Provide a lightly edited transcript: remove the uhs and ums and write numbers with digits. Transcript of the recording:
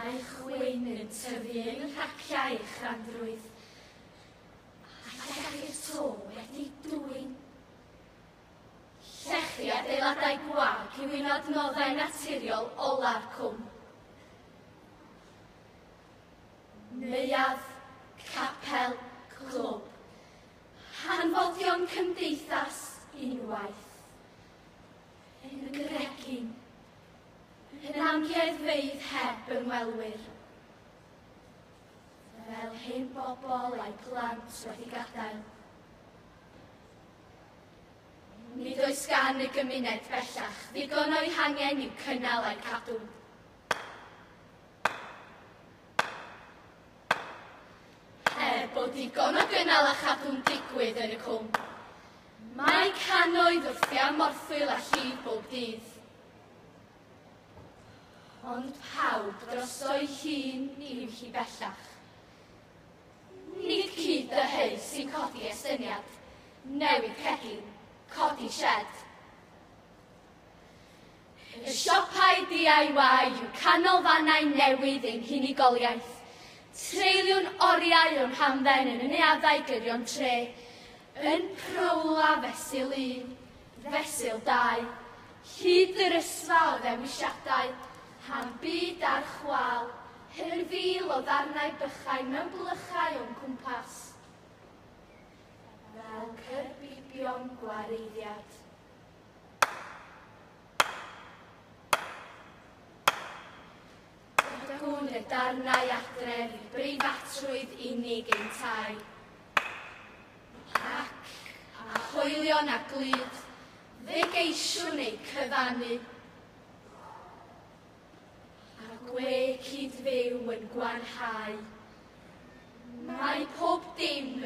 Mae chwyn yn tyfu yng nghraciau ei chrandrwydd, a llechi'r to wedi dwyn. Llechi adeiladau gwag yw un o adnoddau naturiol ola'r cwm. Neuadd, capel, clwb. Hanfodion cymdeithas unwaith. Yn y gregyn. Yn amgueddfeydd heb ymwelwyr. Fel hen bobl a'i plant wedi gadael. Nid oes gan y gymuned bellach ddigon o'i hangen i'w cynnal a'i cadw. Er bod digon o gynnal a chadw'n digwydd yn y cwm, mae cannoedd wrthi am morthwyl a llif bob dydd. Ond pawb droso'i hun yw hi bellach. Nid cyd dyheu sy'n codi estyniad, newid cegin, codi shed. Y siopau DIY yw canolfannau newydd ein hunigoliaeth. Treuliwn oriau o'n hamdden yn y neuaddau gyrion tre, yn prowla fesul un, fesul dau, hyd yr ysfa o ddewisiadau, han byd ar chwâl, hyrfil o ddarnau bychain mewn blychau o'n cwmpas. Fel cyrbibion gwareiddiad. Dygwn y darnau adref i breifatrwydd unig ein tai. Ac, a hoelion a glud, fe geisiwn eu cyfannu. A gwe cyd-fyw yn gwanhau. Mae pob dim